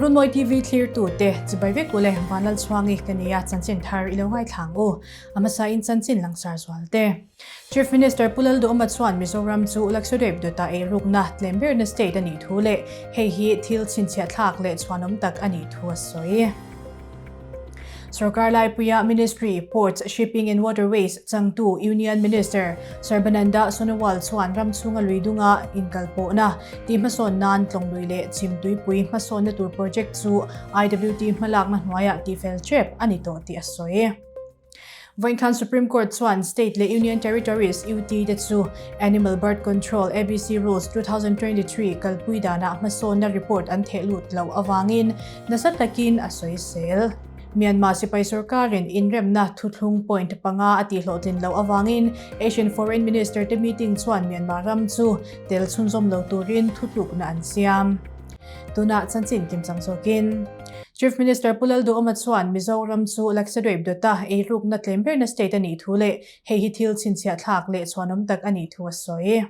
Runmawi TV thlirtute chibai vek ule Vanlalchhuangi ka nia chanchin thar i lo ngaithlang u. A hmasain chanchin langsar zual te. Chief Minister Pu Lalduhawma chuan Mizoram chu Lakshadweep dawta eirukna tlem berna state a nih thu leh hei hi thil chhinchhiah thlak leh chhuanawm tak a nih thu a sawi. Sorkar laipuia Ministry, Ports, Shipping and Waterways changtu Union Minister Sarbananda Sonowal chuan ram chhunga lui dunga inkalpawhna tihhmasawn nan tlawng lui leh chhim tuipui hmasawnna tur project chu IWT hmalakna hnuaiah tihfel tep a ni tawh tih a sawi. Vawinkhan Supreme Court chuan State leh Union Territories, UT, te chu Animal Birth Control, ABC, Rules, 2023 kalpui danah hmasawnna report an theh lut loh avangin nasa takin a sawisel. Myanmar sipai sorkarin inremna thuthlung point panga a tihhlawhtlin loh avangin Asian Foreign Minister te meeting chuan Myanmar ram chu tel chhunzawm lo turin thutlukna an siam. Tunah chanchin kimchang zawkin. Chief Minister Pu Lalduhawma chuan Mizoram chu Lakshadweep dawta eirukna tlem berna state a nih thu leh hei hi thil chhinchhiah thlak leh chhuanawm tak a nih thu a sawi.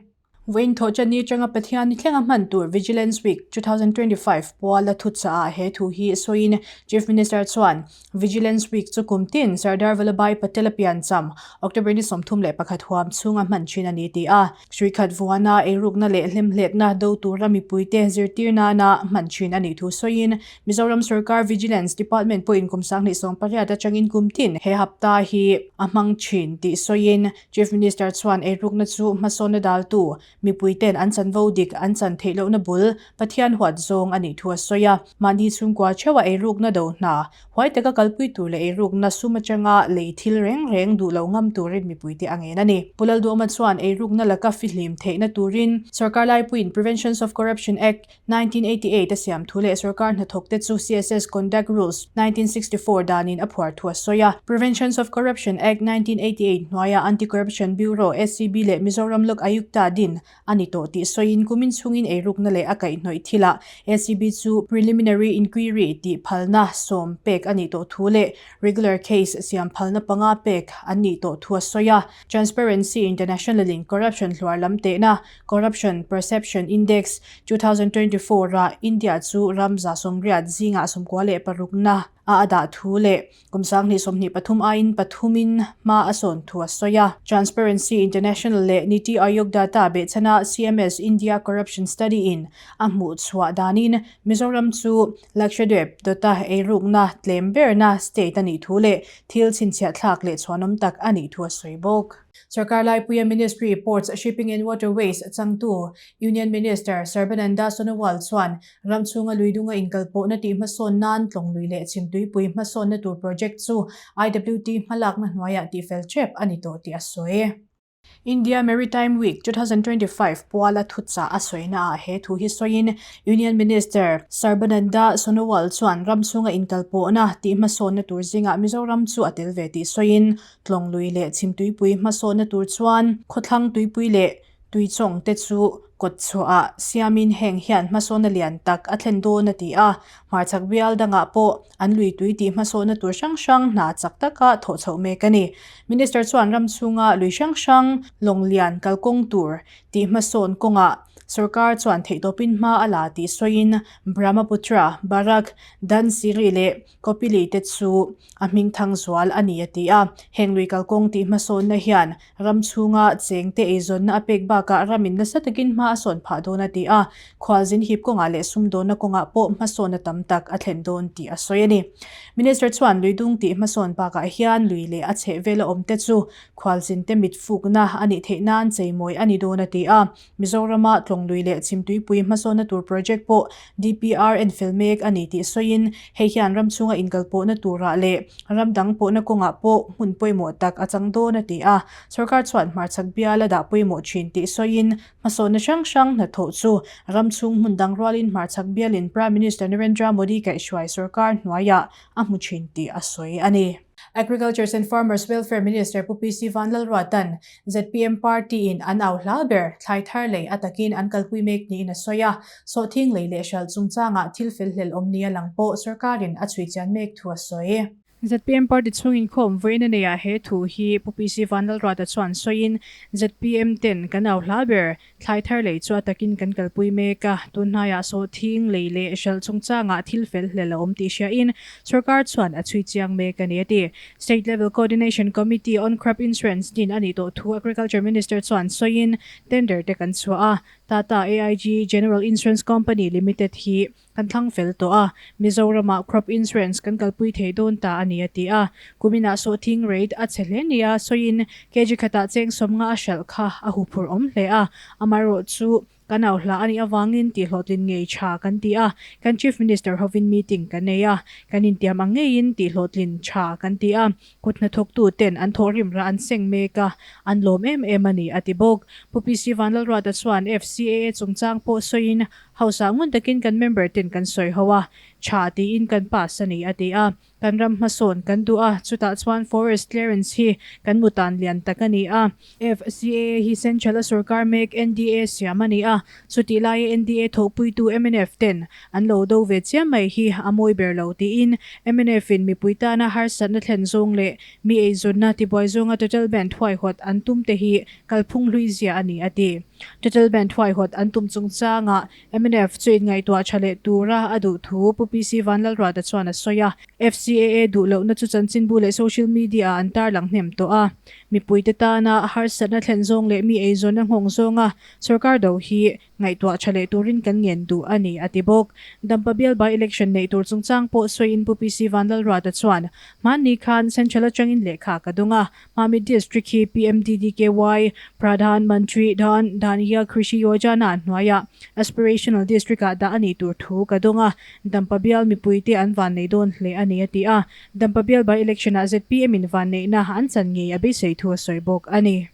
Vawiin thawhchani atanga Pathian thlenga hman tur Vigilance Week 2025 puala thuchah ah he thu hi sawiin Chief Minister chuan Vigilance Week chu kum tin Sardar Vallabhbhai Patel a piancham October ni 31 huam chhunga hman thin a ni ti a. Hruikhat vuana eirukna leh hlemhletna do tura mipuite zirtir nana hman thin a nih thu sawiin Mizoram Sorkar Vigilance Department pawhin kum 2018 atangin kum tin he hapta hi a hmang thin tih sawiin Chief Minister chuan eirukna chu hmasawnna daltu mipuiten an chanvo dik an chan theih lohna bul Pathian huat zawng a nih thu a sawi a. Mahni chhungkua theuha eirukna do hna Huai taka kalpui tur leh eirukna sum atanga lei thil reng reng duh lo ngam turin mipuite a ngen a ni. Pu Lalduhawma chuan eirukna laka fihlim theihna turin Sorkar laipuiin Preventions of Corruption Act, 1988 a siam thu leh sorkar hnathawkte chu CSS Conduct Rules, 1964 danin a phuar thu a sawi a. Preventions of Corruption Act, 1988 hnuaia Anti-Corruption Bureau, ACB, leh Mizoram Lok Ayukta din a ni tawh tih sawiin kumin chhungin eirukna leh a kaihhnawih thilah ACB chu preliminary inquiry tih phalna sawm pek a nih tawh thu leh regular case siam phalna panga pek an nih tawh thu a sawi a. Transparency International-in corruption hluar lam tehna Corruption Perception Index, 2024 ah India chu ram 180 zingah 96na a a dah thu leh Kum 2023 aiin pathumin hma a sawn thu a sawi a. Transparency International leh Niti Aayog data behchhana CMS India Corruption Study in a hmuh chhuah danin Mizoram chu Lakshadweep dawta eirukna tlem berna state a nih thu leh thil chhinchhiah thlak leh chhuanawm tak a nih thu a sawi bawk. Sorkar laipuia Ministry, Ports, Shipping and Waterways changtu Union Minister Sarbananda Sonowal chuan Ram chhunga lui dunga inkalpawhna tih hmasawn nan tlawng lui leh chhim tuipui hmasawnna tur project chu IWT hmalakna hnuaiah tihfel tep a ni tawh tih a sawi. India Maritime Week 2025 puala thuchah a sawina ah he thu hi sawiin Union Minister Sarbananda Sonowal chuan ram chhunga inkalpawhna tih hmasawnna tur zingah Mizoram chu a tel ve tih sawiin tlawng lui leh chhim tuipui hmasawnna tur chuan khawthlang tuipui leh Tuichawng te chu kawt chhuahah siamin heng hian hmasawnna lian tak a thlen dawn a ti a, hmarchhak bial dangah pawh an lui tui tih hmasawnna tur hrang hrang hna chak taka thawh chhoh mek a ni. Minister chuan ram chhunga lui hrang hrang lawng lian kalkawng tur tih hmasawn kawngah sorkar chuan theihtawpin hma a la tih sawiin Brahmaputra, Barak, Dhansiri leh Kopili te chu a hming thang zual a ni a ti a, heng lui kalkawng tih hmasawnna hian ram chhunga chengte eizawnna a pek bakah ramin nasa takin hma a sawn phah dawn a ti a, khualzin hip kawngah leh sumdawnna kawngah pawh hmasawnna tam tak a thlen dawn tih a sawi a ni. Minister chuan luidung tih hmasawn bakah hian lui leh a chhehvela awmte chu khualzinte mit fukna a nih theih nan cheimawi a ni dawn a ti a, Mizorama Tlawnglui leh Chhimtuipui hmasawnna tur project pawh DPR en fel mek a ni tih sawiin hei hian ram chhunga inkalpawhna turah leh ram dang pawhna kawngah pawh hmun pawimawh tak a chang dawn a ti a. Sorkar chuan hmarchhak bial a dah pawimawh thin tih sawiin hmasawnna hrang hrang hnathawh chu ram chhung hmun dang rualin hmarchhak bialin Prime Minister Narendra Modi kaihhruai sorkar hnuaiah a hmu thin tih a sawi a ni. Agriculture and Farmers Welfare Minister Pu PC Vanlalruata'n zpm party in an au hla ber thlai thar lei a takin an kalpui mek niin a sawi a, sawhthing lei leh hralh chungchangah thil fel hlel awm nia lang pawh sorkarin a chhui chian mek thu a sawi. Zpm party chhung inkhawm vawiin a neiah he thu hi Pu PC Vanlalruata chuan sawiin, zpm ten kan au hla ber, thlai thar lei chu a takin kan kalpui mek a, tun hnaiah sawhthing, lei leh hralh chungchangah thil fel hlel a awm tih hriain sorkar chuan a chhui chiang mek a ni a ti. State Level Coordination Committee on Crop Insurance din a nih tawh thu Agriculture Minister chuan sawiin, Tender te kan chhuah a, Tata AIG General Insurance Company Limited hi Kan thlang fel tawh a, Mizoramah crop insurance kan kalpui thei dawn ta a ni a ti a. Kuminah sawhthing rate a chhe hle nia sawiin kg khatah cheng sawmnga a hralh kha a huphurh awm hle a. Amaherawh chu kan au hla a nih avangin tihhlawhtlin ngei tha kan ti a, kan Chief Minister hovin meeting kan nei a, kan intiam ang ngeiin tihhlawhtlin tha kan ti a. Kut hnathawktu ten an thawhrim rah an seng mek a, an lawm em em a ni a ti bawk. Pu PC Vanlalruata chuan FCAA chungchang pawh sawiin House ah ngun takin kan member ten kan sawi ho a, tha tiin kan pass a ni a ti a. Kan ram hmasawn kan duh a, chutah chuan forest clearance hi kan mutan lian tak a ni a. FCAA hi Central a sorkar mek NDA siam a ni a, chutih laia NDA thawhpuitu mnf ten an lo do ve chiam mai hi a mawi ber lo tiin mnf in mipui tana harsatna thlen zawng leh mi eizawnna tibuai zawnga total ban thuaihawt an tum te hi kalphung hlui zia a ni a ti. Total Band huaihawt an tum chungchangah mnf chu inngaihtuah tha leh tura a duh thu Pu PC Vanlalruata chuan a sawi a. FCAA duh lohna chu chanchinbu leh social media-ah an tarlang hnem tawh a. Mipuite tana harsatna thlen zawng leh mi eizawnna nghawng zawnga sorkar do hi ngaihtuah tha leh turin kan ngen duh a ni, a ti bawk. Dampa bial by-election neih tur chungchang pawh sawiin Pu PC Vanlalruata chuan, Hmanni khan Central atangin lehkha ka dawng a, Mamit District hi PMDDKY, Pradhan Mantri Dhan Dhanya Krishi Yojana hnuaiah Aspirational District-ah dah a nih tur thu ka dawng a, Dampa bial mipuite an vannei dawn hle a ni a ti a. Dampa bial by-election-ah zpm in vanneihna an chan ngei a beisei thu a sawi bawk a ni.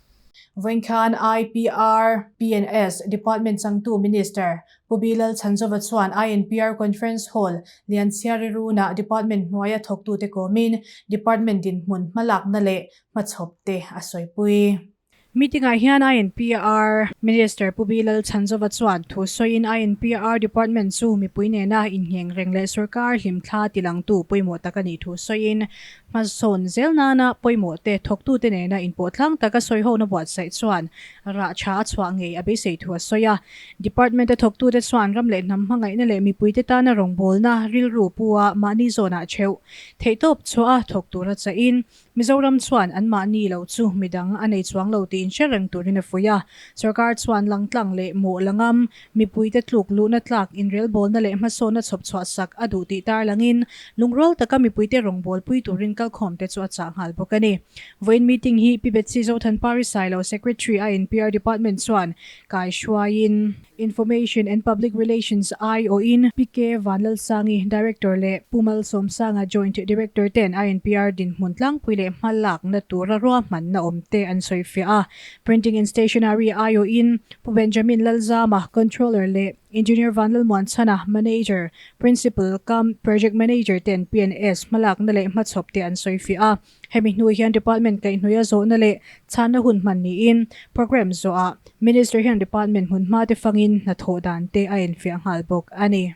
Vawiin khan IPR, PNS, Department changtu Minister Pu Bilal Chhanzova chuan INPR Conference Hall, Lianchhiari Runa Department hnuaia thawktute kawmin Department dinhmun hmalakna leh hmachhawpte a sawipui. Meeting-ah hian INPR Minister Pu Bilal Chhanzova chuan thu sawiin INPR Department chu mipui nena inngheng reng leh sorkar hlimthla tilangtu pawimawh tak a nih thu sawiin hmasawn zel nana pawimawhte thawktute nena inpawhtlang taka sawihona buatsaih chuan rah tha a chhuah ngei a beisei thu a sawi a. Department-a thawktute chuan ram leh hnam hmangaihna leh mipuite tana rawngbawlna rilru pu a mahni zawnah theuh theihtawp chhuah a thawk tura chahin Mizoram chuan anmahni lo chu midang a nei chuang lo tiin hre reng turin a fuih a. Sorkar chuan langtlang leh mawh la ngam, mipuite tluk luhna tlak inrelbawlna leh hmasawnna chhawp chhuah sak a duh tih tarlangin lungrual taka mipuite rawngbawlpui turin kalkhawmte chu a chah nghal bawk a ni. Vawiin meeting hi Pi Betsy Zothanpari Sailo, Secretary INPR Department chuan kai hruaiin, Information and Public Relations aiawhin Pi K Vanlalsangi, Director leh Pu Malsawmsanga, Joint Director ten INPR dinhmun tlangpui leh hmalakna tura ruahmanna awmte an sawifiah a. Printing and Stationery aiawhin Pu Benjamin Lalzama, Controller leh Engineer Vanlalmuanchhana, Manager, Principal cum Project Manager ten PNS hmalakna leh hmachhawpte an sawifiah a. Hemi hnu hian Department kaihhnawih a zawhna leh chhanna hun hman niin programme zawhah Minister hian Department hmun hma te fangin hnathawh dan te a enfiah nghal bawk a ni.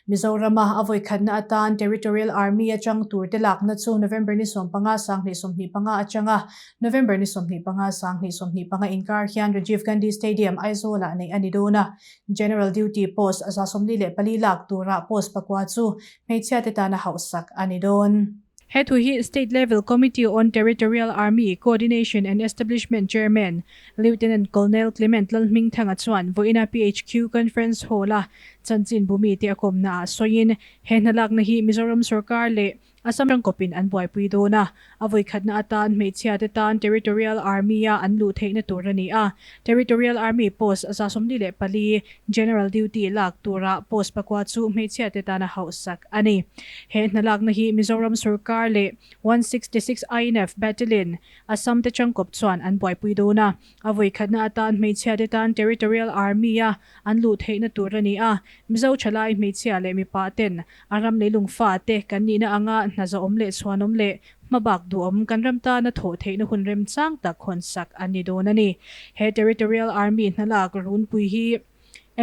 Mizorama a vawikhatna atan Territorial Army atang tur te lakna chu November ni 15 2025 atanga November ni 25 2025 inkar hian Rajiv Gandhi Stadium, Aizawl-ah neih a ni dawn a. General Duty post 144 lak tura post pakua chu hmeichhiate tana hauhsak a ni dawn. He thu hi State Level Committee on Territorial Army Coordination and Establishment Chairman Lieutenant Colonel Clement Lalhmingthanga chuan vawiina PHQ Conference Hall-a chanchin bumite a kawmnaah sawiin he hnalakna hi Mizoram sorkar leh Assam rangkawpin an buaipui dawn a, a vawikhatna atan hmeichhiate tan Territorial Army-a an luh theihna tur a ni a. Territorial Army post 144 General Duty lak tura post pakua chu hmeichhiate tana hauhsak a ni. He hnalakna hi Mizoram sorkar leh 166 INF Battalion, Assam te changkawp chuan an buaipui dawn a. A vawikhatna atan hmeichhiate tan Territorial Army-a an luh theihna tur a ni a. Mizo thalai hmeichhia leh mipa ten a ram leilung fate kan nihna anga hna zawhawm leh chhuanawm leh hmabak duhawm kan ram tana thawh theihna hun remchang tak hawnsak an ni dawn a ni. He Territorial Army hnalak runpui hi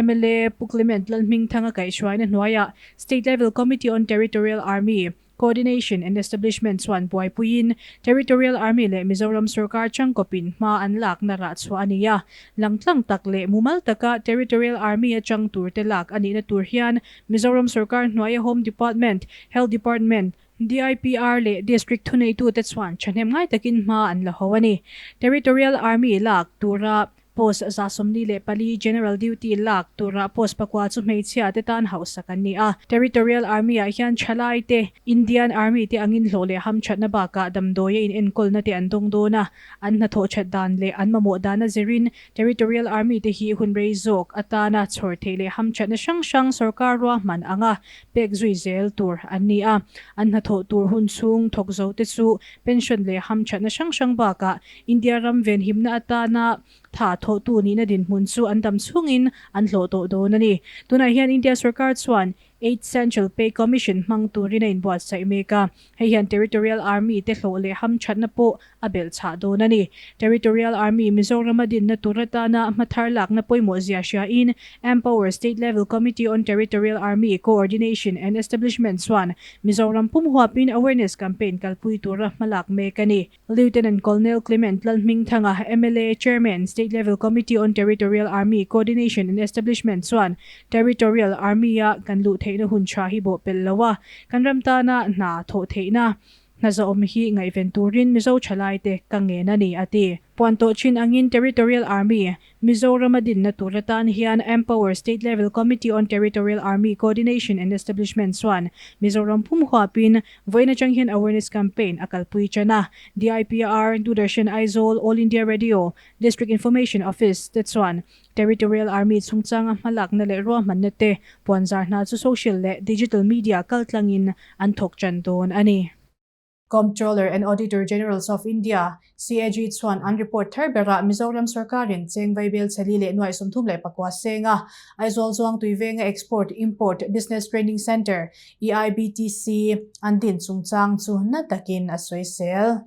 mla Pu Clement Lalhmingthanga kaihhruaina hnuaiah State Level Committee on Territorial Army, Coordination and Establishment chuan buaipuiin Territorial Army leh Mizoram sorkar changkawpin hma an lakna rah chhuah a ni a. Langtlang tak leh mumal taka Territorial Army a chang turte lak a nihna tur hian Mizoram sorkar hnuaia Home Department, Health Department, DIPR leh District thuneitute chuan thahnem ngai takin hma an la ho a ni. Territorial Army lak tura Post 144 General Duty lak tura post pakua chu hmeichhia te tan hauhsak an ni a. Territorial Army ah hian thalai te, Indian Army te angin hlawh leh hamthatna bakah damdawi a inenkawlna te an dawng dawn a. An hnathawh that dan leh an mamawh dan a zirin Territorial Army te hi hun rei zawk atana chhawr theih leh hamthatna hrang hrang sorkar ruahman anga pek zui zel tur an ni a. An hnathawh tur hun chhung thawk zo te chu pension leh hamthatna hrang hrang bakah India ram venhimna atana tha thawhtu nihna dinhmun chu an dam chhungin an hlawh tawh dawn a ni. Tunah hian India sorkar chuan Eighth Central Pay Commission hmang turin a inbuatsaih mek a, hei hian Territorial Army te hlawh leh hamthatna pawh a belh chhah dawn a ni. Territorial Army Mizorama dinna tur atana hmathar lakna pawimawh zia hriain Empower State Level Committee on Territorial Army Co-ordination and Establishment chuan Mizoram pum huapin awareness campaign kalpui tura hmalak mek a ni. Lieutenant Colonel Clement Lalhmingthanga, mla Chairman, State Level Committee on Territorial Army Coordination and Establishment chuan Territorial Army-a kan luh theihna hun tha hi bawh pelh lo a, kan ram tana hna thawh theihna hna zawhawm hi ngaihven turin Mizo thalaite ka ngen a ni, a ti. Puan tawh chin angin Territorial Army Mizorama dinna tur atan hian Empower State Level Committee on Territorial Army Coordination and Establishment chuan Mizoram pum huapin vawiin atang hian awareness campaign a kalpui tan a. DIPR, Doordarshan Aizawl, All India Radio, District Information Office te chuan Territorial Army chungchanga hmalakna leh ruahmanna te puanzar hna chu social leh digital media kaltlangin an thawk tan dawn a ni. Comptroller and Auditor Generals of India, CAG, chuan an report thar berah Mizoram sorkarin cheng vaibel chali leh nuaih 39 senga Aizawl Zuangtui venga Export Import Business Training Centre, EIBTC, an din chungchang chu na takin a sawisel.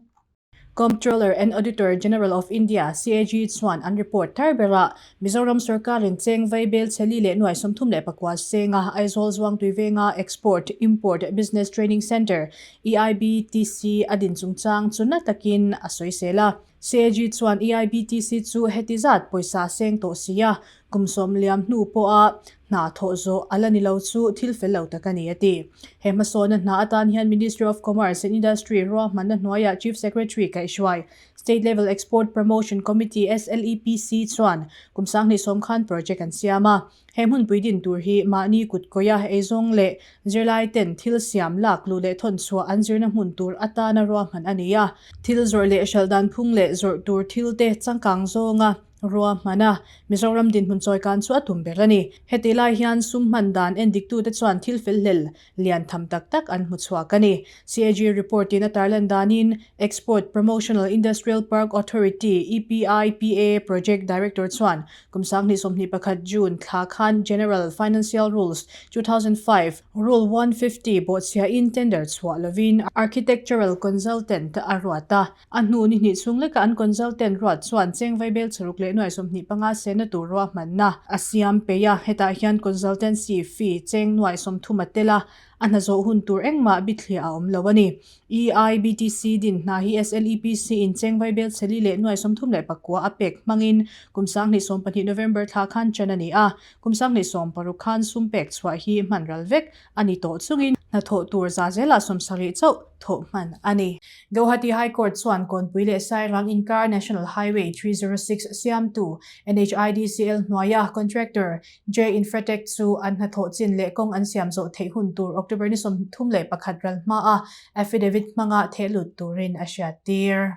Comptroller and Auditor General of India, CAG, chuan an report thar berah Mizoram sorkarin cheng vaibel chali leh nuaih 39 senga Aizawl Zuangtui venga Export Import Business Training Centre, EIBTC a din chungchang chu na takin a sawisel a. CAG chuan EIBTC chu heti zat pawisa seng tawh si a, kum sawm liam hnu pawha hna thawh zawh a la ni lo chu thil fel lo tak a ni a ti. He hmasawna hna atan hian Ministry of Commerce and Industry ruahmanna hnuaiah Chief Secretary kaihhruai State Level Export Promotion Committee, SLEPC, chuan kum 2010 khan project an siam a. He hmunpui din tur hi mahni kut kawia eizawng leh zirlai ten thil siam lak luh leh thawn chhuah an zirna hmun tur atana ruahman a ni a. Thil zawrh leh hralh dan phung leh zawrh tur thil te changkang zawnga ruahman a, Mizoram dinhmun chawi kan chu a tum ber a ni. Heti lai hian sum hman dan endiktute chuan thil fel hlel lian tham tak tak an hmu chhuak a ni. CAG report in a tarlan danin Export Promotional Industrial Park Authority, EPIPA, Project Director chuan kum 2021 June thla khan General Financial Rules, 2005, Rule 150 bawhchhiahin tender chhuah lovin Architectural Consultant a ruat a. A hnu ni hnih chhung leka an consultant ruat chuan cheng vaibel chhuruk leh nuai 25 sena tur ruahmanna a siam peih a, hetah hian consultancy fee cheng nuai 30 a tel a, a hna zawh hun tur engmah bithliah a awm lo a ni. EIBTC din hna hi SLEPC in cheng vaibel chheli leh nuai 39 a pek hmangin kum 2020 November thla khan ṭan a ni a, kum 2016 khan sum pek chhuah hi hman ral vek a ni tawh chungin hnathawh tur za zelah 70 chauh thawh hman a ni. Guwahati High Court chuan Kawnpui leh Sairang inkar National Highway 306 siamtu NHIDCL hnuaia contractor J Infratech chu an hnathawh chin leh kawng an siam zawh theih hun tur October ni 31 ral hmaa affidavit hmanga thehlut turin a hriattir.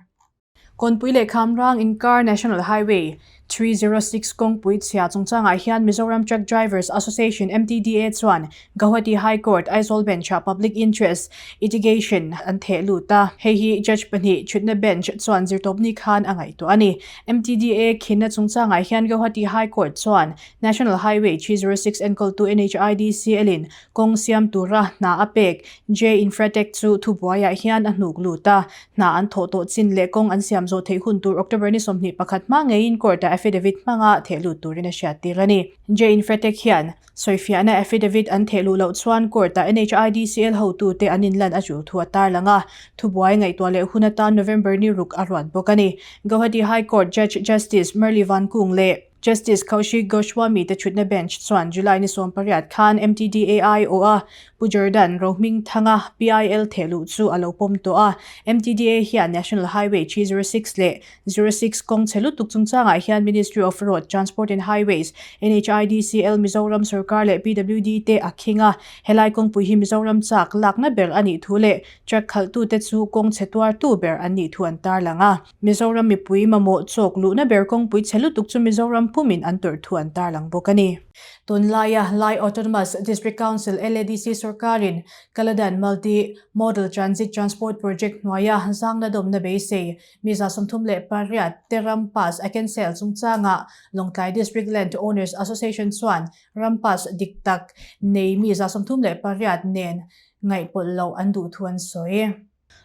Kawnpui leh Khamrang inkar National Highway 306 kawngpui chhia chungchangah hian Mizoram Truck Drivers Association, MTDA, chuan Guwahati High Court, Aizawl Bench-ah Public Interest Litigation an theh lut a. Hei hi Judge pahnih thutna bench chuan zirtawpni khan a ngaihtuah a ni. MTDA khinna chungchangah hian Guwahati High Court chuan National Highway 306 enkawltu NHIDCL-in kawng siam tura hna a pek J Infratech chu thubuaiah hian a hnuk lut a. Hna an thawh tawh chin leh kawng an siam zawh theih hun tur October ni 21 hma ngeiin court-ah. affidavit hmanga thehlut turin a hriattir a ni. J Infratech hian sawifiahna affidavit an thehluh loh chuan court-ah NHIDCL hotute an inlan a tul thu a tarlang a, thubuai ngaihtuah leh hun atan November ni ruk a ruat bawk a ni. Guwahati High Court Judge Justice Murli Vankung leh Justice Kaushik Goswami te thutna bench chuan July ni 18 khan MTDA aiawha Pu Jordan Rohmingthanga PIL thehluh chu a lo pawm tawh a. MTDA hian National Highway 306 leh 06 kawng chhe lutuk chungchangah hian Ministry of Road, Transport and Highways, NHIDCL, Mizoram Sorkar leh PWD te a khing a. Helai kawngpui hi Mizoram chak lakna ber a nih thu leh truck khalhtute chu kawng chhe tuartu ber an nih thu an tarlang a. Mizoram mipui mamawh chawk luhna ber kawngpui chhe lutuk chu Mizoram pumin an tawrh thu an tarlang bawk a ni. Tunlaia Lai Autonomous District Council, LADC, sorkarin Kaladan Multi Modal Transit Transport Project hnuaia zangna dawmna beisei mi 38 te ram pass a cancel chungchangah Lawngtlai District Land Owners Association chuan ram pass dik tak nei mi 38 nen ngaihpawlh loh an duh thu an sawi.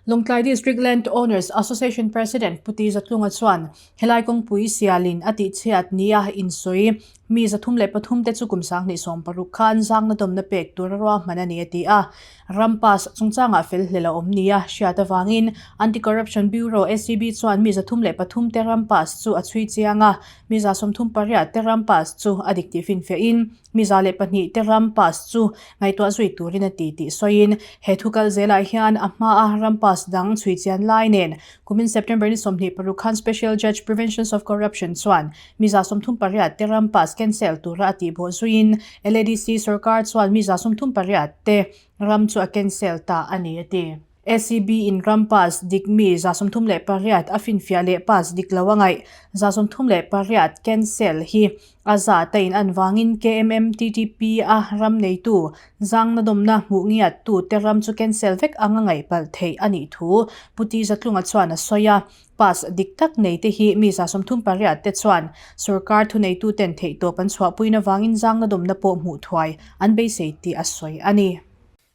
Lawngtlai District Land Owners Association President Pu Ti Zatlunga chuan helai kawngpui sialin a tihchhiat nia insawi mi 33 te chu kum 2016 khan zangna dawmna pek tura ruahman a ni a ti a. Ram pass chungchangah fel hlel a awm nia hriat avangin Anti-Corruption Bureau, ACB, chuan mi 33 te ram pass chu a chhui chiang a, mi 38 te ram pass chu a dik tih finfiahin Mi 102 te ram pass chu ngaihtuah zui turin a ti tih sawiin, he thu kal zelah hian a hmaa ram pass dang chhui chian lai nen kumin September ni 26 khan Special Judge Preventions of Corruption chuan mi 38 te ram pass cancel tura a tih bawh zuiin LADC sorkar chuan mi 38 te ram chu a cancel ta a ni a ti. ACB in ram pass dik mi 38 a finfiah leh pass dik lo a ngaih 38 cancel hi a zat a in an vangin KMMTTP a ram neitu zangna dawmna hmuh ngiat tu te ram chu cancel vek anga ngaih palh theih a nih thu Pu Ti Zatlunga chuan a sawi a. Pass dik tak nei te hi mi 38 te chuan sorkar thuneitu ten theihtawp an chhuahpuina vangin zangna dawmna pawh hmuh thuai an beisei tih a sawi a ni.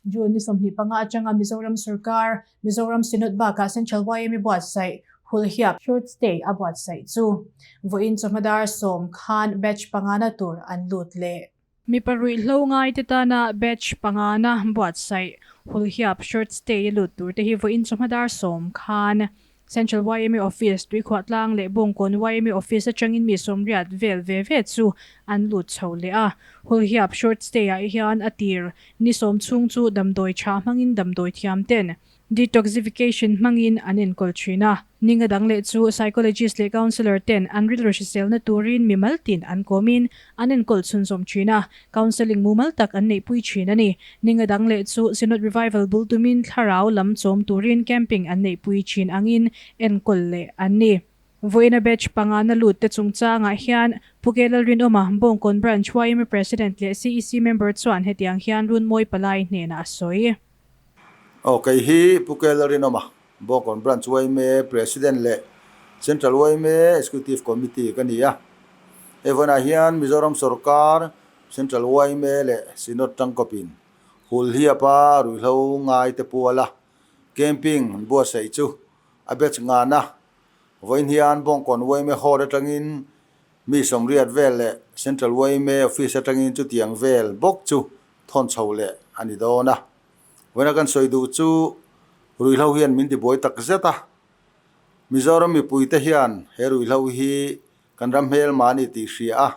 June ni 25 atanga Mizoram sorkar, Mizoram Synod bakah Central yma buatsaih Hulhiap Short Stay a buatsaih chu vawiin chawhma dar 10 khan batch pangana tur an lut leh. Mipa ruihhlo ngaite tana batch pangana buatsaih Hulhiap Short Stay a lut tur te hi vawiin chawhma dar 10 khan Central yma Office, Tuikhuahtlang leh Bawngkawn yma Office atangin mi 80 vel ve ve chu an lut chho leh a. Hulhiap short stay ah hian a tir ni 10 chhung chu damdawi tha hmangin damdawi thiam ten detoxification hmangin an enkawl thin a. Ninga dang leh chu psychologist leh counsellor ten an rilru hriselna turin mimal tin an kawmin an enkawl chhunzawm thin a, counselling mumal tak an neihpui thin a ni. Ninga dang leh chu Synod Revival bul tumin thlarau lam chawm turin camping an neihpui thin angin enkawl leh an ni. Vawiina batch pangana lut te chungchangah hian Pu Ke Lalrinawma, Bawngkawn Branch yma President leh CEC member chuan hetiang hian Runmawi Palai hnenah a sawi. Aw, kei hi Pu Ke Lalrinawma, Bawngkawn Branch yma President leh Central yma Executive Committee ka ni a. Hei vawiinah hian Mizoram sawrkar Central yma leh Synod tangkawpin Hulhiapa ruihhlo ngaite puala camping an buatsaih chu a batch ngana vawiin hian Bawngkawn yma Hall atangin mi 80 vel leh Central yma Office atangin chutiang vel bawk chu thawn chho leh a ni dawn a. Vawiina kan sawi duh chu ruihhlo hian min tibuai tak zet a. Mizoram mipuite hian he ruihhlo hi kan ram hmelma a ni tih hria a.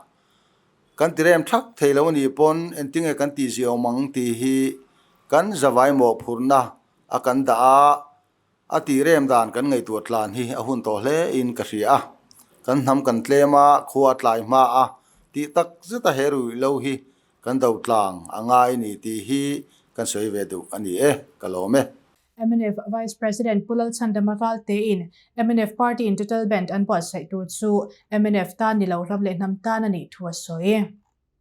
Kan ti rem thak thei lo a nih pawn engtinge kan tih zia awm ang tih hi kan zavai mawhphurhna a kan dah a, a tih rem dan kan ngaihtuah tlan hi a hun tawh hle in ka hria a. Kan hnam kan tlem a, khua a tlai hma a, tih tak zeta he ruih lo hi kan do tlang a ngai ni tih hi kan sawi ve duh a ni e, ka lawm e. Mnf Vice President Pu Lalchhandama Valtein mnf Party in total band an buatsaih tur chu mnf tan ni lo ram leh hnam tan a nih thu a sawi.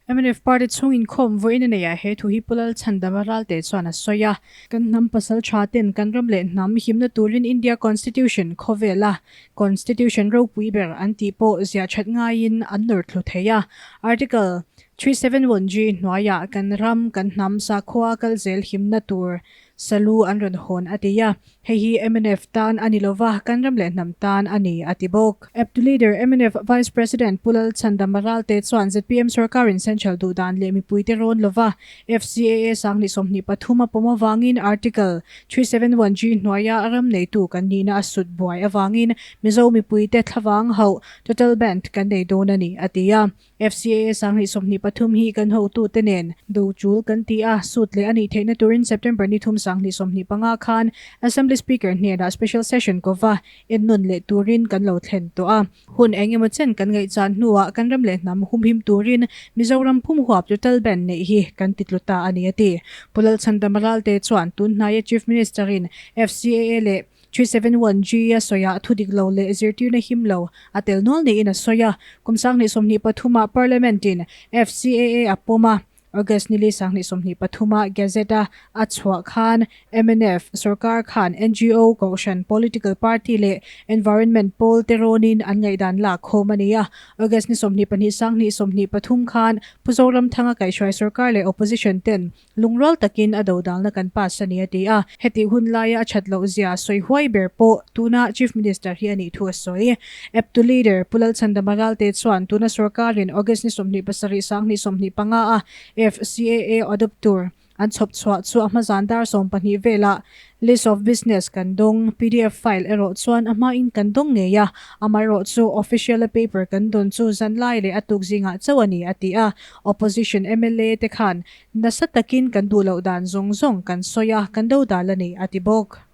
Mnf Party chhung inkhawm vawiin a neihah he thu hi Pu Lalchhandama Ralte chuan a sawi a. Kan hnam pasal tha ten kan ram leh hnam himna turin India Constitution khawvela Constitution ropui ber an tih pawh ziah that ngaiin an nawr thlu thei a. Article 371G hnuaiah kan ram, kan hnam sakhua kal zel himna tur. Salu an rawn hawn a ti a, hei hi mnf tan a ni lova, kan ram leh hnam tan a ni, a ti bawk. Eptu leader mnf Vice President Pu Lalchhandama Ralte chuan zpm sorkarin Central duhdan leh mipuite rawn lova FCAA 2023 a pawm avangin Article 371G hnuaia ram neitu kan nihna a sut buai avangin Mizo mipuite thlavang hauh total ban kan nei dawn a ni, a ti a. FCAA 2023 hi kan hotute nen do chul kan ti a, sut leh a nih theihna turin September ni thum 2025 khan Assembly Speaker hnenah Special Session kova ennawn leh turin kan lo thlen tawh a. Hun eng emaw chen kan ngaihchan hnuah kan ram leh hnam humhim turin Mizoram pum huap total ban neih hi kan ti tlu ta a ni a ti. Pu Lalchhandama Ralte chuan tun hnaia Chief Minister-in FCAA leh 371G a sawiah thu dik lo leh zirtirna him lo a tel nual niin a sawi a. Kum 2023 ah Parliament-in FCAA a pawm a, August nili 2023 ah Gazette-a a chhuah khan mnf sorkar khan NGO, Kohhran, Political Party leh Environment pawl te rawnin an ngaihdan lak khawm a ni a. August ni 22 2023 khan Pu Zoramthanga kaihhruai sorkar leh Opposition ten Lungrual takin a dodalna kan pass a ni a ti a, hetih hun laia a that loh zia sawi huai ber pawh tuna Chief Minister hi a nih thu a sawi. Eptu leader Pu Lalchhandama Ralte chuan tuna sorkarin August ni 27 2025 a FCAA adopt tur an chhawp chhuah chu a hmazan dar 12 velah List of business kan dawng, pdf file erawh chuan a hmain kan dawng ngei a, amaherawhchu official a paper kan dawn chu zanlai leh a tuk zingah chauh a ni a ti a, opposition mla te khan Nasa takin kan duh loh dan zawng zawng kan sawi a, kan do dal a ni, a ti bawk.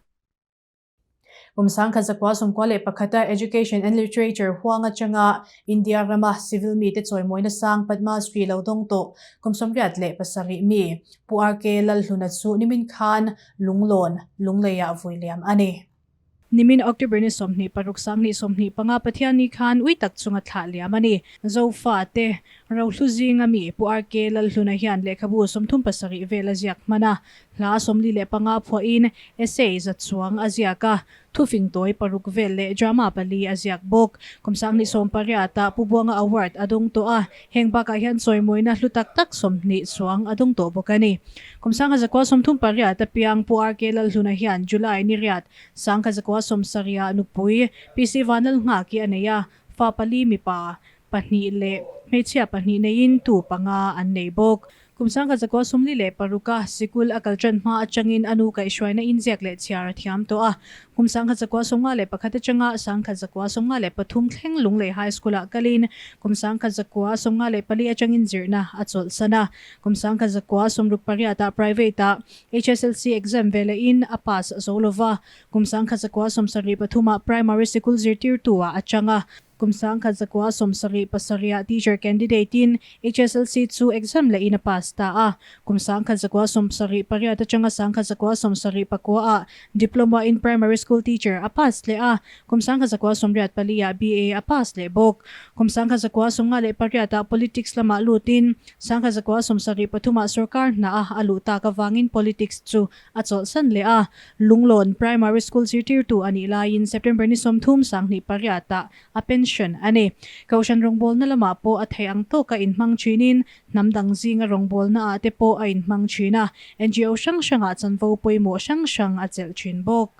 Kum 1991 a Education and Literature huang atanga India rama civil mite chawimawina sang Padma Shri lo dawng tawh kum 87 mi Pu RK Lalhluna chu nimin khan Lunglawn, Lungleiah vui liam a ni. Nimin October ni 26 2025 Pathianni khan ui tak chunga thlah liam a ni. Zofa te Rohlu zinga mi Pu RK Lalhluna hian lehkhabu 37 vel a ziak hman a, hla 45 phuahin essay za chuang a ziak a, thufing tawi paruk vel leh drama pali a ziak bawk. Kum 2018 ah Pu Buanga Award a dawng tawh a, Heng bakah hian chawimawina hlu tak tak 20 chuang a dawng tawh bawk a ni. Kum 1938 a piang Pu RK Lalhluna hian July ni riat 1970 ah nupui PC Vanlalnghaki a nei a, fa pali mipa pahnih leh hmeichhia pahnih neiin tu panga an nei bawk. Kum 1946 a sikul a kal tan hma atangin a nu kaihhruaina inziak leh chhiar a thiam tawh a. Kum 1951 atanga 1953 thleng Lunglei High School-ah kalin kum 1954 atangin zirna a chawlhsan a. Kum 1968 ah private-ah HSLC exam ve lehin a pass zo lova. Kum 1973 ah primary sikul zirtirtu-ah a chang a. Kum 1977 ah teacher candidate in HSLC chu exam leh in a pass ta a. Kum 1978 atanga 1979 ah Diploma in Primary School Teacher a pass leh a. Kum 1984 ah BA a pass leh bawk. Kum 1998 ah Politics lamah lut in 1973 ah sorkar hna a a luh tak avangin Politics chu a chawlhsan leh a, Lunglawn Primary School zirtirtu a nih laiin September ni 30 2008 ah a pension a ni. Kohhran rawngbawlna lamah pawh a theih ang tawka inhmang thinin hnam dang zinga rawngbawlna ah te pawh a inhmang thin a, NGO hrang hrangah chanvo pawimawh hrang hrang a chelh thin bawk.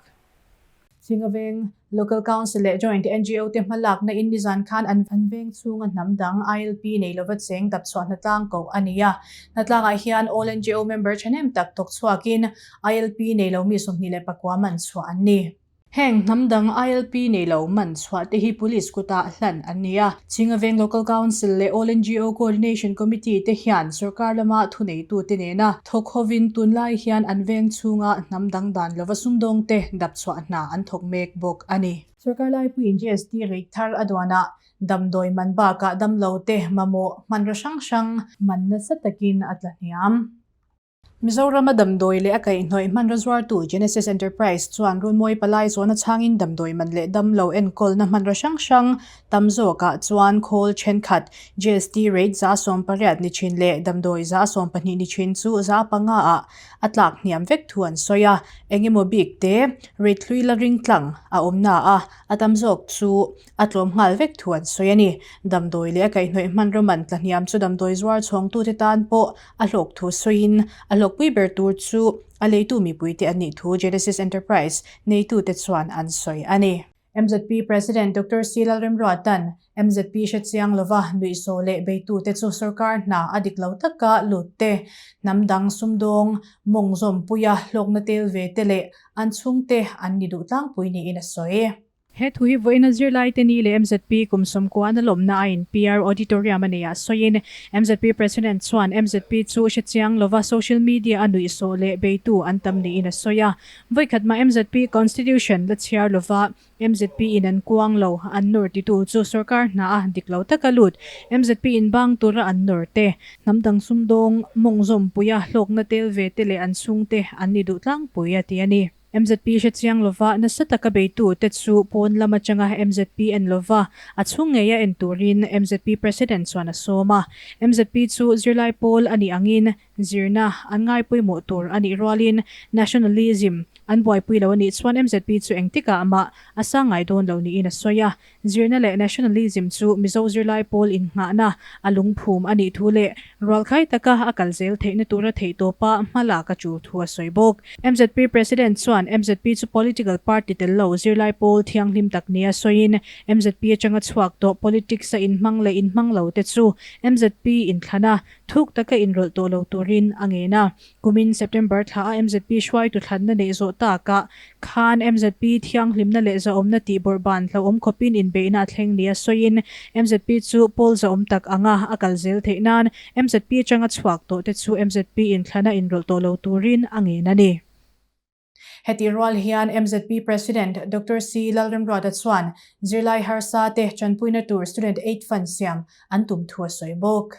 Chingaveng Local Council leh Joint NGO te hmalakna in nizan khan an an veng chhunga hnam dang ILP nei lova cheng dap chhuah hnatlang koh a ni a. Hnatlangah hian All NGO member thahnem tak thawk chhuakin ILP nei lo mi 29 man chhuah an ni. Heng hnam dang ILP nei lo man chhuah te hi Police kutah hlan an ni a. Chingaveng Local Council leh All NGO Coordination Committee te hian sorkar lama thuneitute nena thawk hovin tunlai hian an veng chhunga hnam dang dan lova sumdawngte dap chhuah hna an thawk mek bawk a ni. Sorkar laipuiin GST rate thar a duanah damdawi man bakah damlote mamawh hmanraw hrang hrang man nasa takin a tla hniam. Mizorama damdawi leh a kaihhnawih hmanraw zuartu Genesis Enterprise chuan Runmawi Palai zawn atangin damdawi man leh damlo enkawlna hmanraw hrang hrang tam zawkah chuan khawl thenkhat GST rate 80% ni thin leh damdawi 12% ni thin chu 5% ah a tlak hniam vek thu an sawi a. Engemaw bik te rate hlui la ring tlang a awm na a, a tam zawk chu A tlawm nghal vek thu an sawi a ni. Damdawi leh a kaihhnawih hmanraw man tla hniam chu damdawi zuar chhawngtute tan pawh a hlawk thu sawiin a hlawk. hlawkpui ber tur chu a leitu mipuite an nih thu Genesis Enterprise neitute chuan an sawi a ni. MZP President Doctor C Lalremruata'n MZP hrechiang lova nuihsawh leh beitute chu sorkar hna a dik lo taka lut te, hnam dang sumdawng mawng zawmpuia hlawkna tel ve te leh an chhungte an ni duh tlangpui niin a sawi. He thu hi vawiina zirlaite ni leh MZP kum sawmkuan a lawmna a in PR Auditorium a neihah sawiin MZP President chuan MZP chu hrechiang lova social media a nuihsawh leh beitu an tam niin a sawi a. Vawikhat mah MZP Constitution la chhiar lova MZP in an kuang lo an nawr titu chu sorkar hna a dik lo taka lut MZP in bang tura an nawr te, hnam dang sumdawng mawng zawmpuia hlawkna tel ve te leh an chhungte an ni duh tlangpui a ti a ni. MZP hre chiang lova nasa taka beitu te chu pawn lam atanga MZP en lova a chhung ngeia en turin MZP President chuan a sawm a. MZP chu zirlai pawl a nih angin zirna an ngai pawimawh tur a nih rualin nationalism an buaipui lo a nih chuan MZP chu engtikah mah a sang ngai dawn lo niin a sawi a. Zirna leh nationalism chu Mizo zirlai pawl innghahna a lungphum a nih thu leh rualkhai taka a kal zel theihna tura theihtawpa hma lak a tul thu a sawi bawk. MZP President chuan MZP chu political party tel lo zirlai pawl thianghlim tak nia sawiin MZP atanga chhuak tawh politics a inhmang leh inhmang lo te chu MZP inthlana thuk taka inrawlh tawh lo turin a ngen a. Kumin September thla a MZP hruaitu thlanna neih zawh takah khan MZP thianghlimna leh zahawmna tih bawrhban hlauhawm khawpin inbeihna a thleng nia sawiin MZP chu pawl zahawm tak anga a kal zel theih nan MZP atanga chhuak tawh te chu MZP inthlana inrawlh tawh lo turin a ngen a ni. Hetih rual hian MZP President Doctor C Lalremruata chuan zirlai harsa te tanpuina tur Student Aid Fund siam an tum thu a sawi bawk.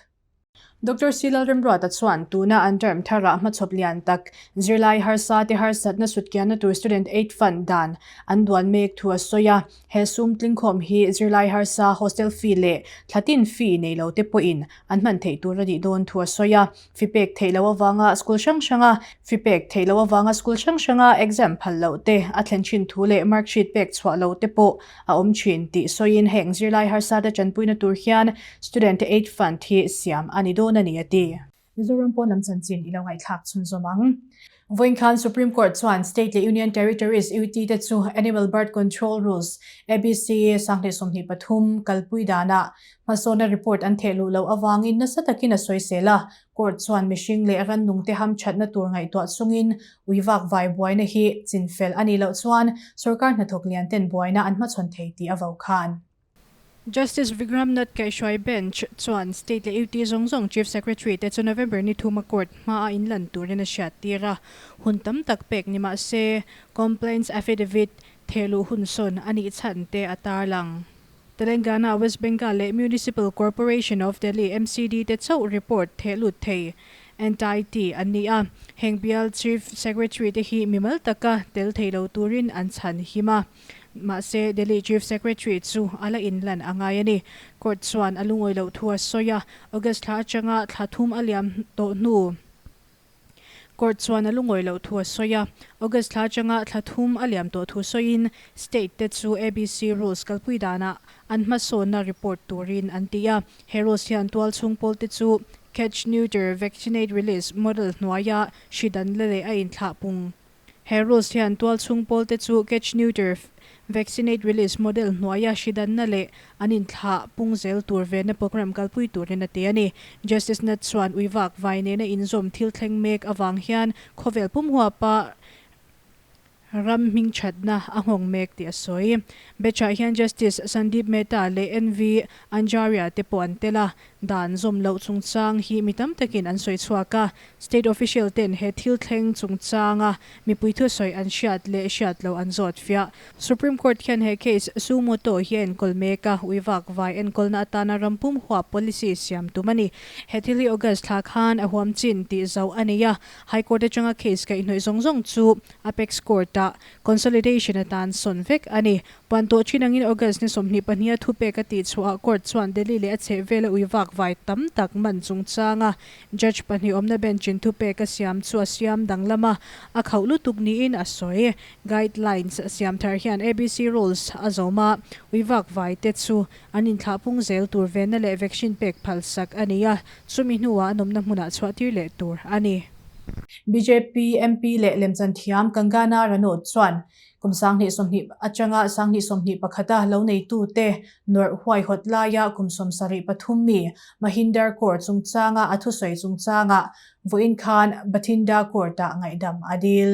Doctor C Lalremruata chuan tuna an term tharah hmachhawp lian tak zirlai harsa te harsatna sutkianna tur Student Aid Fund dan an duan mek thu a sawi a. He sum tlingkhawm hi zirlai harsa hostel fee leh thlatin fee nei lo te pawhin an hman theih tur a nih dawn thu a sawi a. Fi pek theih loh avanga school hrang hranga fi pek theih loh avanga school hrang hranga exam phal loh te a thlen thin thu leh mark sheet pek chhuah loh te pawh a awm thin tih sawiin heng zirlai harsa te tanpuina tur hian Student Aid Fund hi siam a ni dawn a ni a ti. Mizoram pawn lam chanchin i lo ngaihthlak chhunzawm ang. Vawiin khan Supreme Court chuan State leh Union Territories, UT, te chu Animal Birth Control Rules, ABC, 2023 kalpui danah hmasawnna report an theh luh loh avangin nasa takin a sawisel a. Court chuan mihring leh rannungte hamthatna tur ngaihtuah chungin uivak vai buaina hi chinfel a nih loh chuan sorkar hnathawk lian ten buaina an hmachhawn thei tih a vaukhân. Justice Vikram Nath Kaihhruai Bench chuan State leh UT zawng zawng Chief Secretary te chu November ni thuma court hmaa inlan turin a hriattir a, hun tam tak pek ni mah se complaints affidavit thehluh hun sawn a nih chhan te a tarlang. Telangana, West Bengal leh Municipal Corporation of Delhi, MCD, te chauh report thehlut thei entity an ni a, heng bial Chief Secretary te hi mimal taka tel thei lo turin an chhan him a. Mahse, Delhi Chief Secretary chu a la inlan a ngai a ni. Court chuan a lungawi loh thu a sawi a, August thla atanga thla thum a liam tawh hnu. Court chuan a lungawi loh thu a sawi a, August thla atanga thla thum a liam tawh thu sawiin State te chu ABC rules kalpui danah an hmasawnna report turin an ti a. He rules hian tualchhung pawlte chu Catch, Neuter, Vaccinate, Release model hnuaia hri dan la leh a inthlah pung. He rules hian tualchhung pawlte chu Catch Neuter Vaccinate Release model hnuaia hri danna leh an inthlah pung zel tur venna program kalpui turin a ti a ni. Justice Nath chuan uivak vai nena inzawm thil thleng mek avang hian khawvel pum huapa ram hmingthatna a nghawng mek tih a sawi. Batch-ah hian Justice Sandeep Mehta leh NV Anjaria te pawh an tel a, dan zawm loh chungchang hi mi tam takin an sawi chhuak a. State official ten he thil thleng chungchanga mipui thusawi an hriat leh hriat loh an zawt fiah. Supreme Court hian he case suo moto hi a enkawl mek a, uivak vai enkawlna atana ram pum huap policy siam tum a ni. He thil hi August thla khan a huam chin tih zauh a nei a, High Court atanga case kaihhnawih zawng zawng chu Apex Court-ah consolidation atan sawn vek a ni. Puan tawh thin angin August ni 22 a thupek a tih chhuahah court chuan Delhi leh a chhehvela uivak vai tam tak man chungchanga judge pahnih awmna bench in thupek a siam chu a siam danglam a, a khauh lutuk niin a sawi. Guidelines siam thar hian ABC rules a zawm a, uivak vai te chu an inthlah pung zel tur venna leh vaccine pek phalsak a ni a, chumi hnuah an awmna hmunah chhuahtir leh tur a ni. Bjp MP leh lemchan thiam Kangana Ranaut chuan kum 2020 atanga 2021 a lo neitute nawrh huaihawt laia kum 73 mi Mahinder Kaur chungchanga a thusawi chungchangah vawiin khan Bathinda Court-ah ngaihdam a dil.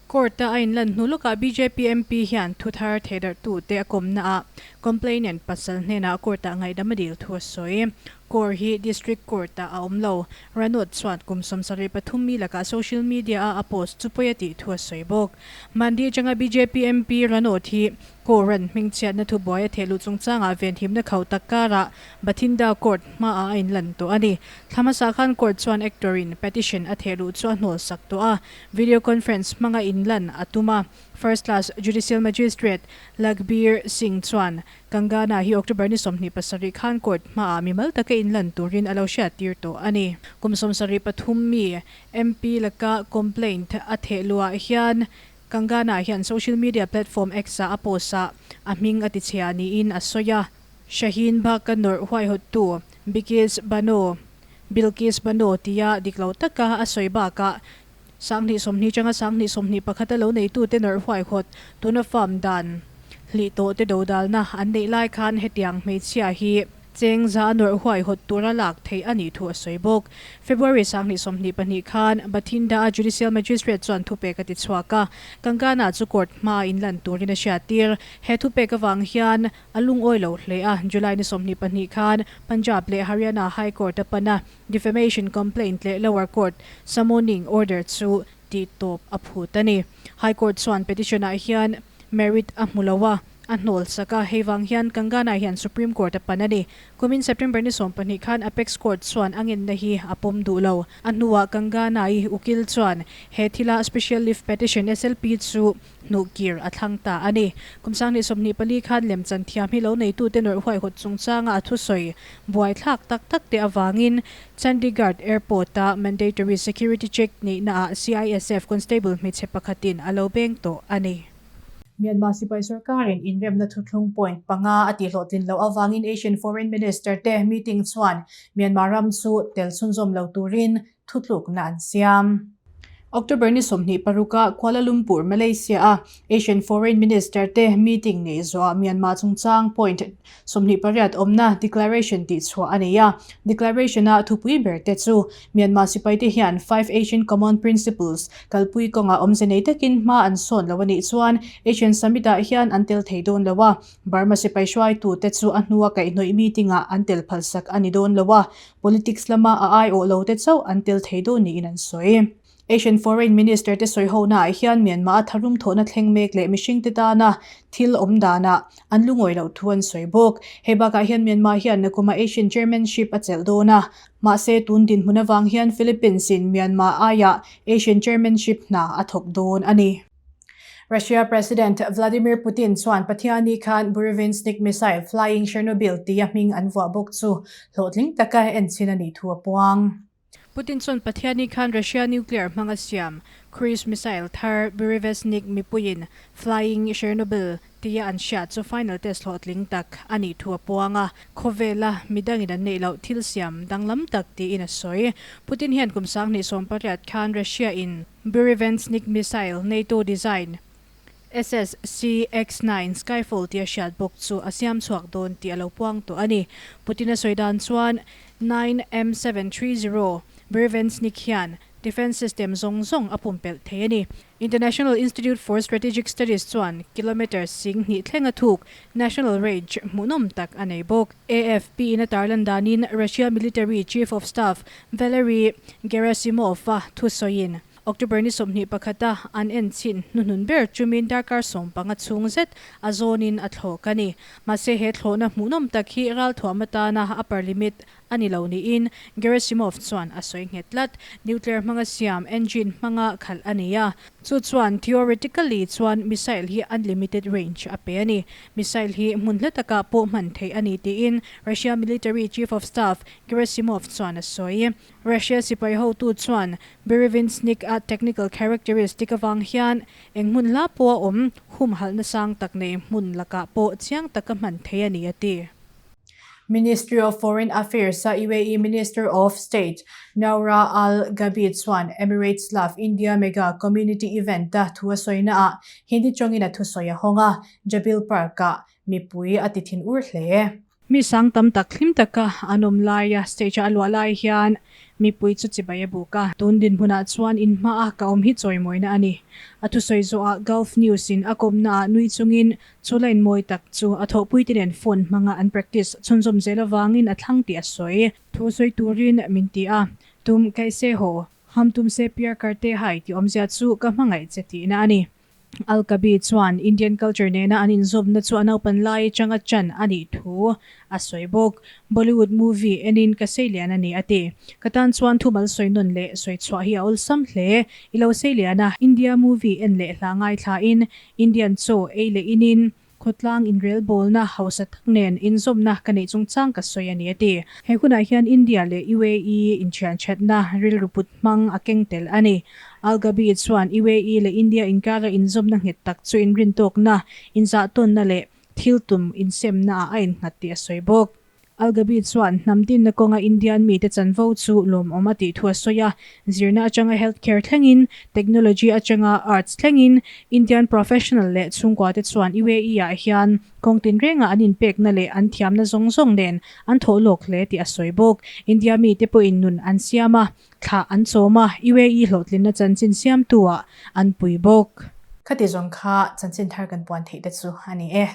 Court-a a inlan hnu lawkah bjp MP hian thuthar thehdarhtute a kawmnaah complainant pasal hnenah court-ah ngaihdam a dil thu a sawi. Kaur hi District Court-ah a awm lo. Ranaut chuan kum 73 mi lakah social media-a a post chu pawi a tih thu a sawi bawk. Mandi atanga bjp MP Ranaut hi Kaur-a'n hmingchhiatna thubuai a thehluh chungchangah venhimna khauh tak karah Bathinda Court hmaah a inlan tawh a ni. Thla hmasa khan Court chuan actor-in petition a thehluh chu a hnawlsak tawh a. Video conference hmanga inlan a tum a, First Class Judicial Magistrate Lakhbir Singh chuan Kangana hi October ni 27 khan court hmaah mimal taka inlan turin a lo hriattir tawh a ni. Kum 73 mi MP laka complaint a theh luah hian Kangana hian social media platform X-ah a post-ah a hming a tichhia niin a sawi a. Shaheen Bagh-a nawrh huaihawttu Bikis Bano, Bilkis Bano tia dik lo taka a sawi bakah 2020 atanga 2021 a lo neitute nawrh huaihawt tuna farm dan hlih tawh te dodalna an neih lai khan hetiang hmeichhia hi cheng za a nawrh huaihawt tura lak theih a nih thu a sawi bawk. February 2022 khan Bathinda-a Judicial Magistrate chuan thupek a ti chhuak a, Kangana chu court hmaa inlan turin a hriattir. He thupek avang hian A lungawi lo hle a, July ni 22 khan Punjab leh Haryana High Court a pan a, defamation complaint leh lower court summoning order chu tih tawp a phut a ni. High Court chuan petition ah hian merit a hmu lo a, a hnawl sak a, hei vang hian Kangana hian Supreme Court a pan a ni. Kumin September ni 12 khan Apex Court chuan a ngenna hi a pawm duh lo. A hnuah Kangana-i ukil chuan he thila Special Leave Petition, SLP, chu hnuh kir a thlang ta a ni. Kum 2024 khan lemchan thiam hi lo neitute nawrh huaihawt chungchanga a thusawi buaithlak tak tak te avangin Chandigarh Airport-a mandatory security check neihnaah CISF constable hmeichhe pakhatin a lo beng tawh a ni. Myanmar sipai sorkarin inremna thuthlung point panga a tihhlawhtlin loh avangin Asian Foreign Minister te meeting chuan Myanmar ram chu tel chhunzawm lo turin thutlukna an siam. October ni 26 a Kuala Lumpur, Malaysia a Asian Foreign Minister te meeting nei zawhah Myanmar chungchang point 28 awmna declaration tihchhuah a nei a. Declaration a thupui ber te chu Myanmar sipaite hian Five Asian Common Principles kalpui kawngah awmze nei takin hma an sawn lo a nih chuan Asian Summit ah hian an tel thei dawn lo a. Burma sipai hruaitute chu a hnua kaihhnawih meeting ah an tel phalsak a ni dawn lo a. Politics lama a aiawh lo te chauh an tel thei dawn niin an sawi. Asian Foreign Minister te sawi honaah hian Myanmar a tharum thawhna thleng mek leh mihring te tana thil awm danah an lungawi loh thu an sawi bawk. Hei bakah hian Myanmar hian nakuma Asian Chairmanship a chelh dawn a, mahse tun dinhmun avang hian Philippines in Myanmar aiah Asian Chairmanship hna a thawk dawn a ni. Russia President Vladimir Putin chuan Pathiani khan Burevestnik missile Flying Chernobyl tia hming an vuah bawk chu hlawhtling taka enchhin a nih thu a puang. Putin chuan Pathiani khan Russia nuclear hmanga siam cruise missile thar Burevestnik mipuiin Flying Chernobyl tia an hriat chu final test hlawhtling tak a nih thu a puang a, khawvela midangin an neih loh thil siam danglam tak tiin a sawi. Putin hian kum 2018 khan Russia in Burevestnik missile NATO design SSCX-9 Skyfall tia hriat bawk chu a siam chhuak dawn tih a lo puang tawh a ni. Putin a sawi dan chuan 9M730 Burevestnik hian defence system zawng zawng a pumpelh thei a ni. International Institute for Strategic Studies chuan kilometre 2000 thleng a thuk national range hmuhnawm tak a nei bawk. AFP in a tarlan danin Russia military chief of staff Valery Gerasimov a thusawiin October ni 21 a an en chin hnuhnun ber chumin darkar 15 chhung zet a zawnin a thlawk a ni. Mahse he thlawhna hmuhnawm tak hi ralthuam atana upper limit a ni lo niin Gerasimov chuan a sawi nghet tlat. Nuclear hmanga siam engine hmanga khalh a ni a, chu chuan theoretically chuan missile hi unlimited range a pe a ni. Missile hi hmun hla takah pawh hman theih a ni tiin Russia military chief of staff Gerasimov chuan a sawi. Russia sipai hotu chuan Burevestnik a technical characteristic avang hian eng hmun hla pawh a awm humhalhna sang tak nei hmun lakah pawh chiang taka hman thei a ni a ti. Ministry of Foreign Affairs-a UAE Minister of State Noura Al Ghabi chuan Emirates Love India Mega Community Event-a thu a sawina ah Hindi tawngin a thusawi a hawng a, Jabil Park-ah mipui a ti thin ur hle. Mi sang tam tak hlim taka an awm laia stage-a a luah lai hian mipui chu chibai a buk a. Tun dinhmunah chuan in hmaa ka awm hi chawimawina a ni. A thusawi zawhah Gulf News-in a kawmnaah nui chungin chu line mawi tak chu a thawhpuite nen phone hmanga an practice chhunzawm zel avangin a thlang tih a sawi. Thu sawi turin min ti a, Tum kaise haw, ham tum se pyar karte hai tih awmzia chu ka hmangaih che tihna a ni. Al-Kabi chuan Indian culture nena an inzawmna chu a naupan lai atanga chan a nih thu a sawi bawk. Bollywood movie enin ka sei lian a ni a ti. Ka tan chuan thumal sawi nawn leh sawi chhuah hi a awlsam hle. I lo sei lian a, India movie en leh hla ngaithlain Indian chaw ei leh inin Khawtlang inrelbawlna hausa tak nen inzawmna ka neih chungchang ka sawi a ni a ti. He hunah hian India leh UAE inthianthatna rilru put hmang a keng tel a ni. Al Ghabi chuan UAE leh India inkara inzawmna nghet tak chu inrintawkna, inzahtawnna leh thil tum insemnaah a innghat tih a sawi bawk. Al Ghabi chuan hnam dinna kawnga Indian mite chanvo chu lawmawm a tih thu a sawi a, zirna atanga healthcare thlengin, technology atanga arts thlengin Indian professional leh chhungkuate chuan UAE-ah hian kawng tinrengah an inpekna leh an thiamna zawng zawng nen an thawh lawk hle tih a sawi bawk. India mite pawhin nun an siam a, thlah an chawm a, UAE hlawhtlinna chanchin siamtu-ah an pui bawk. Khati zawng kha chanchin thar kan puan theih te chu a ni e.